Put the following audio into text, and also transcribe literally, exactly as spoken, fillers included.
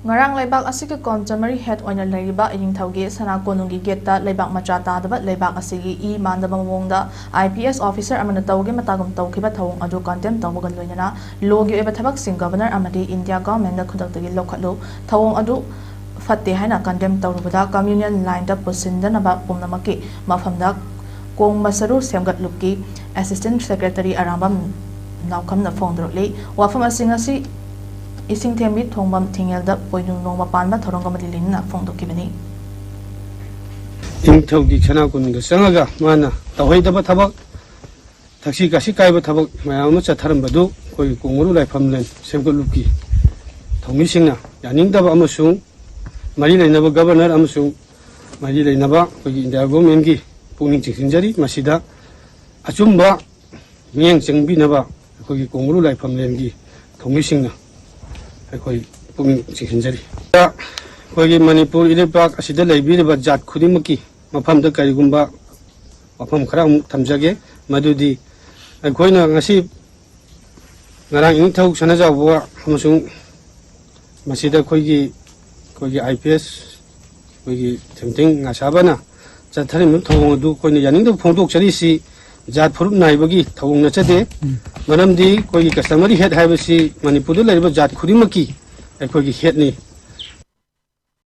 ꯉꯔꯥꯡ ꯂꯩꯕꯥꯛ ꯑꯁꯤꯒꯤ ꯀꯣꯟꯆꯃꯔꯤ ꯍꯦꯠ ꯑꯣꯏꯅ ꯂꯩꯔꯤꯕ ꯏꯅꯤꯡꯊꯧꯒꯤ ꯁꯅꯥ ꯀꯣꯅꯨꯡꯒꯤ ꯒꯦꯠꯇ ꯂꯩꯕꯥꯛ ꯃꯆꯥ ꯇꯥꯗꯕ ꯂꯩꯕꯥꯛ ꯑꯁꯤꯒꯤ ꯏ ꯃꯥꯟꯗꯕ ꯃꯑꯣꯡꯗ ꯑꯥꯏ ꯄꯤ ꯑꯦꯁ ꯑꯣꯐꯤꯁꯔ ꯑꯃꯅ ꯇꯧꯒꯦ ꯃꯇꯥꯒꯨꯝ ꯇꯧꯈꯤꯕ ꯊꯧꯑꯣꯡ ꯑꯗꯨ ꯀꯟꯗꯦꯝ ꯇꯧꯕꯒ ꯂꯣꯏꯅꯅ ꯂꯣꯒꯤ ꯑꯣꯏꯕ ꯊꯕꯛꯁꯤꯡ ꯒꯚꯔꯅꯔ ꯑꯃꯗꯤ ꯏꯟꯗꯤꯌꯥ ꯒꯚꯔꯟꯃꯦꯟꯠꯅ ꯈꯨꯗꯛꯇꯒꯤ ꯂꯧꯈꯠꯂꯨ, ꯊꯧꯑꯣꯡ ꯑꯗꯨ ꯐꯠꯇꯦ ꯍꯥꯏꯅ ꯀꯟꯗꯦꯝ ꯇꯧꯔꯨꯕꯗ ꯀꯝꯃ꯭ꯌꯨꯅꯤꯌꯟ ꯂꯥꯏꯟꯗ ꯄꯨꯁꯤꯟꯗꯅꯕ ꯄꯨꯝꯅꯃꯛꯀꯤ ꯃꯐꯝꯗ ꯀꯣꯡꯕ ꯁꯔꯨ ꯁꯦꯝꯒꯠꯂꯨꯞꯀꯤ ꯑꯦꯁꯤꯁꯇꯦꯟꯠ ꯁꯦꯀ꯭ꯔꯦꯇꯔꯤ ꯑꯔꯥꯝꯕꯝ ꯅꯥꯎꯈꯝꯅ ꯐꯣꯡꯗꯣꯔꯛꯂꯤ꯫ ꯋꯥꯐꯝ ꯑꯁꯤ ꯉꯁꯤ ꯏꯁꯤꯡꯊꯦꯝꯕꯤ ꯊꯣꯡꯕꯝ ꯊꯤꯡꯉꯦꯜꯗ ꯄꯣꯏꯅꯨ ꯅꯣꯡꯃ ꯄꯥꯟꯕ ꯊꯧꯔꯝꯒ ꯃꯔꯤ ꯂꯩꯅꯅ ꯐꯣꯡꯗꯣꯛꯈꯤꯕꯅꯤ꯫ ꯏꯅꯤꯡꯊꯧꯒꯤ ꯁꯅꯥ ꯀꯣꯅꯨꯡꯗ ꯆꯪꯉꯒ ꯃꯥꯅ ꯇꯧꯍꯩꯗꯕ ꯊꯕꯛ, ꯊꯛꯁꯤ ꯈꯥꯁꯤ ꯀꯥꯏꯕ ꯊꯕꯛ ꯃꯌꯥꯝ ꯑꯃ ꯆꯠꯊꯔꯝꯕꯗꯨ ꯑꯩꯈꯣꯏꯒꯤ ꯀꯣꯡꯒꯨꯔꯨ ꯂꯥꯏꯐꯝꯂꯦꯟ ꯁꯦꯝꯒꯠꯂꯨꯞꯀꯤ ꯊꯧꯃꯤꯁꯤꯡꯅ ꯌꯥꯅꯤꯡꯗꯕ ꯑꯃꯁꯨꯡ ꯃꯔꯤ ꯂꯩꯅꯕ ꯒꯚꯔꯅꯔ ꯑꯃꯁꯨꯡ ꯃꯔꯤ ꯂꯩꯅꯕ ꯑꯩꯈꯣꯏꯒꯤ ꯏꯟꯗꯤꯌꯥ ꯒꯣꯚꯔꯟꯃꯦꯟꯠꯀꯤ ꯄꯨꯛꯅꯤꯡ ꯆꯤꯡꯁꯤꯟꯖꯔꯤ꯫ ꯃꯁꯤꯗ ꯑꯆꯨꯝꯕ ꯃꯤꯠꯌꯦꯡ ꯆꯪꯕꯤꯅꯕ ꯑꯩꯈꯣꯏꯒꯤ ꯀꯣꯡꯒꯨꯔꯨ ꯂꯥꯏꯐꯝꯂꯦꯟꯒꯤ ꯊꯧꯃꯤꯁꯤꯡꯅ ꯑꯩꯈꯣꯏ ꯄꯨꯛꯅꯤꯡ ꯆꯤꯡꯁꯤꯟꯖꯔꯤ꯫ ꯑꯩꯈꯣꯏꯒꯤ ꯃꯅꯤꯄꯨꯔ ꯏꯔꯩꯄꯥꯛ ꯑꯁꯤꯗ ꯂꯩꯕꯤꯔꯤꯕ ꯖꯥꯠ ꯈꯨꯗꯤꯡꯃꯛꯀꯤ ꯃꯐꯝꯗ ꯀꯔꯤꯒꯨꯝꯕ ꯋꯥꯐꯝ ꯈꯔ ꯑꯃꯨꯛ ꯊꯝꯖꯒꯦ꯫ ꯃꯗꯨꯗꯤ ꯑꯩꯈꯣꯏꯅ ꯉꯁꯤ ꯉꯔꯥꯡ ꯏꯅꯤꯡꯊꯧ ꯁꯅꯥꯖꯥꯎꯕ ꯑꯃꯁꯨꯡ ꯃꯁꯤꯗ ꯑꯩꯈꯣꯏꯒꯤ, ꯑꯩꯈꯣꯏꯒꯤ ꯑꯥꯏ ꯄꯤ ꯑꯦꯁ, ꯑꯩꯈꯣꯏꯒꯤ ꯊꯦꯝꯊꯤꯡ ꯉꯥꯁꯥꯕꯅ ꯆꯠꯊꯔꯤꯕ ꯊꯧꯑꯣꯡ ꯑꯗꯨ ꯑꯩꯈꯣꯏꯅ ꯌꯥꯅꯤꯡꯗꯕ ꯐꯣꯡꯗꯣꯛꯆꯔꯤꯁꯤ ꯖꯥꯠ ꯐꯨꯔꯨꯞ ꯅꯥꯏꯕꯒꯤ ꯊꯧꯑꯣꯡ ꯅꯠꯆꯗꯦ꯫ ꯃꯔꯝꯗꯤ ꯑꯩꯈꯣꯏꯒꯤ ꯀꯁꯇꯃꯔꯤ ꯍꯦꯠ ꯍꯥꯏꯕꯁꯤ ꯃꯅꯤꯄꯨꯔꯗ ꯂꯩꯔꯤꯕ ꯖꯥꯠ ꯈꯨꯗꯤꯡꯃꯛꯀꯤ ꯑꯩꯈꯣꯏꯒꯤ ꯍꯦꯠꯅꯤ꯫